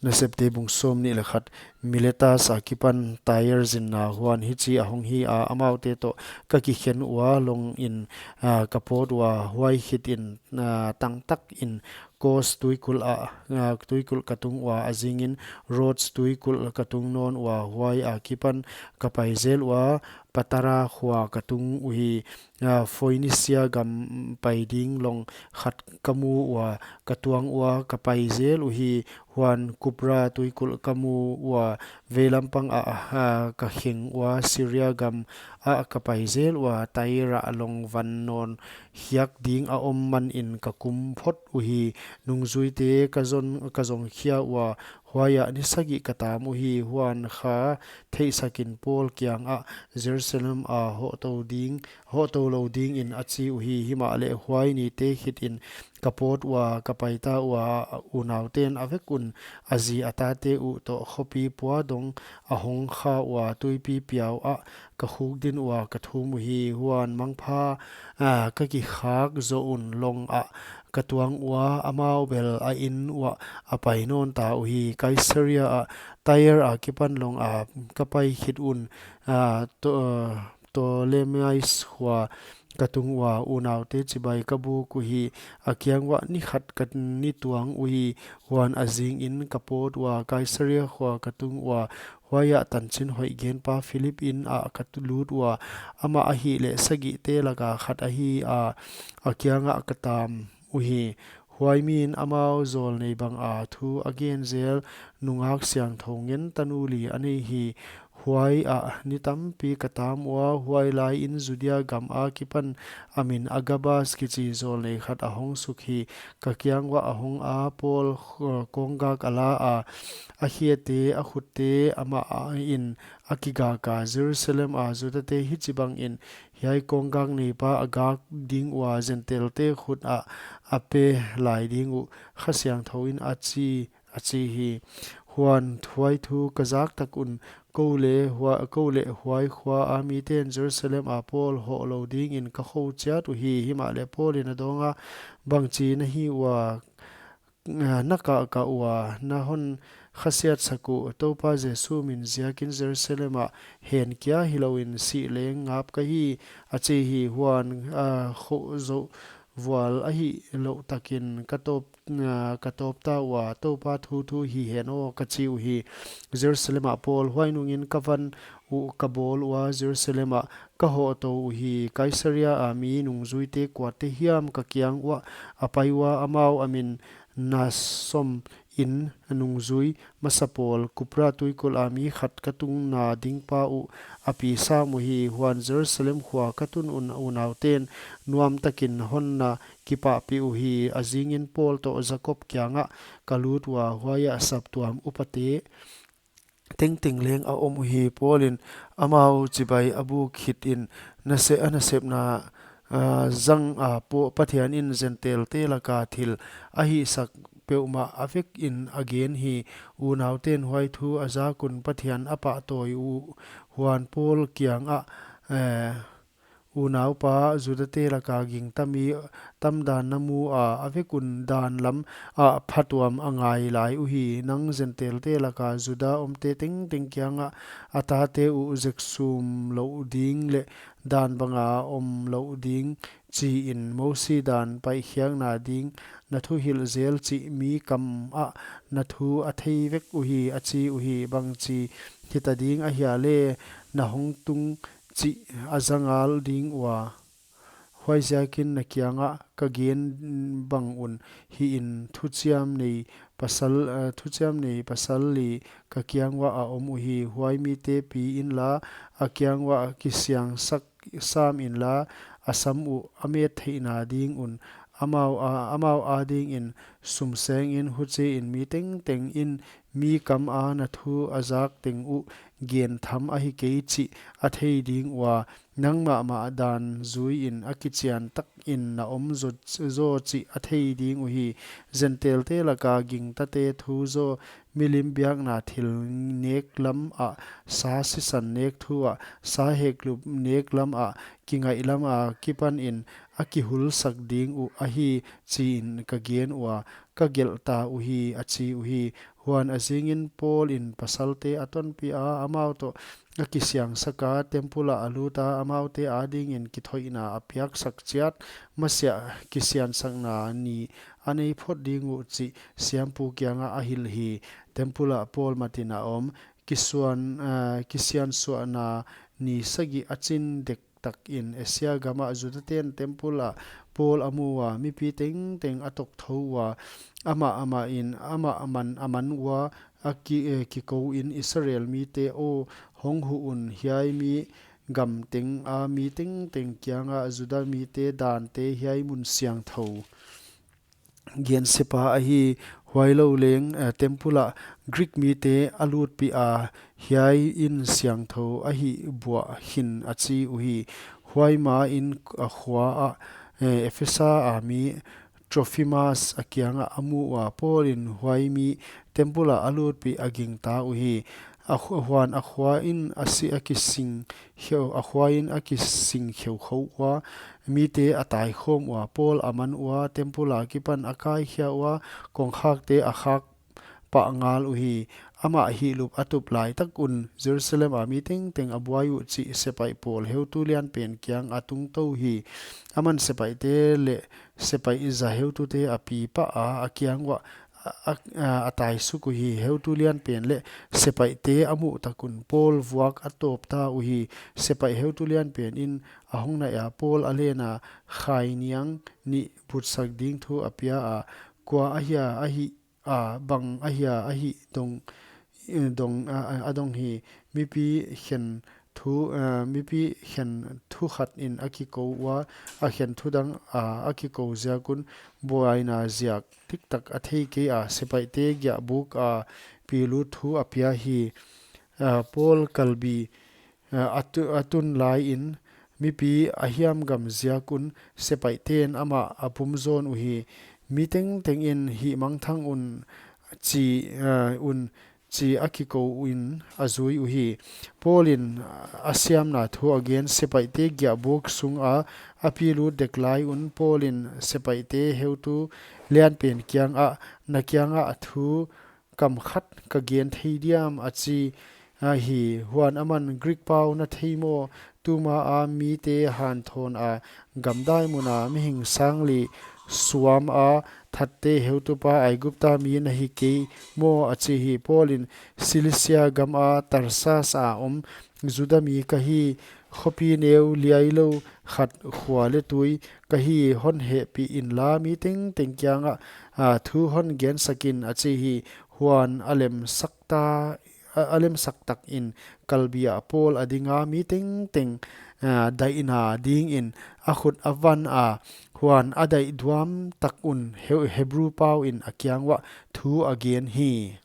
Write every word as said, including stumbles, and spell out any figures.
Nasepte bung sawmnih leh khat. Miletas akipan Tyre zinna huan hichi ahong hi a, amaute toh ka kikhen ua, long in, ah, ka pawt ua, huai khit in, ah, tangtak in Kos tuikulh ah, ah, tuikulh ka tung ua, a zingin Rhodes tuikulh ka tung nawn ua, huai akipan ka pai zel ua, Patara khua ka tung uhi, ah, Phoenicia gam pai ding long khat ka mu ua, ka tuang ua, ka pai zel uhi, huan Kupra tuikulh ka mu ua, veilampang ah, ah, ka kheng ua, Syria gam ah ka pai zel ua, Tyre ah long van nawn khiak ding a om man in ka kum phot uhi, nungzuite ka zon, ka zong khia ua, huai ah ni sagih ka tam uhi, huan kha theihsak in Paul kiang ah Jerusalem a hoh tou ding, hoh tou lou ding in a chi uhi, himahleh huai nite khit in ka pawt ua, ka pai ta ua, unauten a vek un a zi a tate uh toh khopi pua dong a hong kha ua, tuipi piau ah ka khuk din ua, ka thum uhi, huan mangpha, ah, ka kikhak zoh un long ah ka tuang ua, amau bel a inn uah a pai nawn ta uhi, Kaisaria ah Tyre akipan long ah ka pai khit un, ah, to, ah, Ptolemais khua ka tung ua, unaute chibai ka buk uhi, a kiang uah ni khat ka ni tuang uhi, huan a zingin ka pawt ua, Kaisaria khua ka tung ua, huai ah tanchin hoih genpa Philip inn ah ka tu lut ua, amah ahihleh sagihte laka khat ahi a, a kiang ah ka tam uhi. Huai min amau zawlnei bang a thu a gen zel nungak siangthou ngen tanu li a nei hi. Huai ah ni tampi ka tam ua, huai lai in Judea gam akipan a min Agabas kichi zawlnei khat a hong suk hi, ka kiang uah a hong a, Paul, eh, kawnggak a la a, a khiate, a khutte amah in a kigak a, Jerusalem a Judate hichibang in hiai kawnggak neipa a gak ding ua, Gentelte khut ah a pe lai ding uh, Kha Siangthou in a chi, a chi hi. Huan huai thu ka zak tak un, kou leh hua-, kou leh huai khua a miten Jerusalem a Paul hoh lou ding in ka khou chiat uhi, himahleh Paul in a dawng a, Bangchi na hi ua, ah, na kah kah ua, na hon khasiat sak uh, Toupa Jesu min ziakin Jerusalem ah hen kia hilou in sih leng ngap ka hi, a chi hi. Huan, ah, khou zoh vual ahih louh takin ka tawp, ah, ka tawp ta ua, Toupa thu thu hi hen aw, ka chi uhi. Jerusalem ah Paul, huai nungin ka van uh ka bawl ua, Jerusalem ah ka hoh tou uhi. Kaisaria a mi nungzuite kuate hiam ka kiang uah a pai ua, amau a min Mnason in nungzui masa pawl, Kupra tuikulh a mi khat ka tungna dingpa uh a pi sam uhi. Huan Jerusalem khua ka tun un unauten nuam takin hon na kipahpih uhi. A zingin Paul toh Jakob kiang ah ka lut ua, huai ah saptuam upate tengteng leng a om uhi. Paul in amau chibai a buk khit in, nase-, a nasepna, ah, zang a, Pathian in Gentelte laka thil a hihsak peuhmah a vek in a gen hi. Unauten huai thu a zak un Pathian a pahtawi uh. Huan Paul kiang ah, eh, Unaupa, Judate laka gingta mi tamdan na mu a, a vek un dan lam ah phatuam a ngai lai uhi. Nang Gentelte laka Juda omte tengteng kiang ah a tate uh zeksum louh ding leh dan banga om louh ding chi in Mosi dan paihkhiakna ding na thuhilh zel chih mi kam ah na thu a thei vek uhi, a chi uhi. Bangchi hita ding ahia leh na hong tung chih a za ngal ding ua. Huaiziakin na kiang ah ka gen bang un hih in, thuchiam nei pasal, eh, thuchiam nei pasal li ka kiang uah a om uhi. Huai mite pi inla, a kiang uah kisiangsak sam inla, a sam uh a met theihna ding un amau a, amau ading in sum seng in, huchiin mi tengteng in mi kam a na thu a zak teng uh gen tham ahi kei chih a thei ding ua. Nangmah mah dan zui in a kichian tak in na om zaw, zaw chih a thei ding uhi. Gentelte laka gingtate thu zaw, milim biakna thil nek lam ah, sa sisan nek thu ah, sa heklup nek lam ah, kingaih lam akipan in a kihulsak ding uh ahi, chiin ka gen ua, ka gelh ta uhi, a chi uhi. Huan a zingin Paul in pasalte a tonpih a, amau toh a kisiangsak a, temple ah a lut a, amaute adingin kithoihna a piaksak chiat, masiah kisiansakna ni a nei phot ding uh chih siampu kiangah a hilh hi. Temple ah Paul matin a om, kisuan, ah, kisiansuahna ni sagih a chin dek takin Asia gamah Judaten temple ah Paul a mu ua, mipi tengteng a tawk tho ua, amah amah in, amah aman aman ua, a ki, eh, kikou in, Israel mite aw, hong huh un, hiai mi gam teng a mi tengteng kiangah Juda mite dante hiai mun siangthou gen sepa ahi. Huailou leng, eh, temple ah Greek mite a lutpih a, hiai in siangthou ahih buah khin, a chi uhi. Huai main a khua ah, eh, Ephesa a mi Trophimas a kiangah a mu ua, Paul in huai mi temple ah a lutpih a gingta uhi. A khu-, huan a khua in a si a kising kheu, a khua in a kising kheukhou ua, mite a taikhawm ua, Paul a man ua, temple akipan a kaikhia ua, kongkhakte a khak pah ngal uhi. Amah hihlup a tup laitak un Jerusalem a mi tengteng a buai uh chih sepaih pawl heutu lianpen kiang a tungtou hi. Aman sepaihte leh sepaih za heutute a pi pah a, a kiang uah a, a, a, a taisuk uhi. Heutu lianpen leh sepaihte a muh tak un Paul vuak a tawp ta uhi. Sepaih heutu lianpen in a hong naih a, Paul a len a, khainiang nih butsak ding thu a pia a, kua ahia ahih a, bang ahia ahih dong, eh, dong, a, a, a dong hi. Mipi khen thu, eh, mipi khen thu khat in a kikou ua, a khen thu dang a, a kikou ziak un buaina ziak tiktak a thei kei a, sepaihte giahbuk a pi lut thu a pia hi. Ah, Paul kalbi, ah, a tu-, a tun lai in mipi a hiam gam ziak un sepaihten amah a pum zawn uhi. Mi tengteng in hih mangthang un chi, ah, un chi a kikou in a zui uhi. Paul in a siamna thu a gen, sepaihte giahbuk sung a a pi lut dek lai un Paul in sepaihte heutu lianpen kiang ah, na kiang ah thu kam khat ka gen thei diam, a chi ahi. Huan aman, Greek pau na thei maw? Tuma a mite hanthawn a, gamdai mun a mihing sang li suam a, thatte heutupa Aigupta mi na hi kei maw, a chi hi. Paul in, Cilicia gam a Tarsas a om Juda mi ka hi, khopi neu liailou khat khua leh tui ka hi, hon hehpih inla mi tengteng kiang ah, a, thu hon gensak in, a chi hi. Huan a lemsak ta, a, a lemsak tak in kalbi ah Paul a ding a, mi tengteng, a, daihna ding in a khut a van a. Huan a daih duam tak un He-, Hebru pau in a kiang uah thu a gen hi.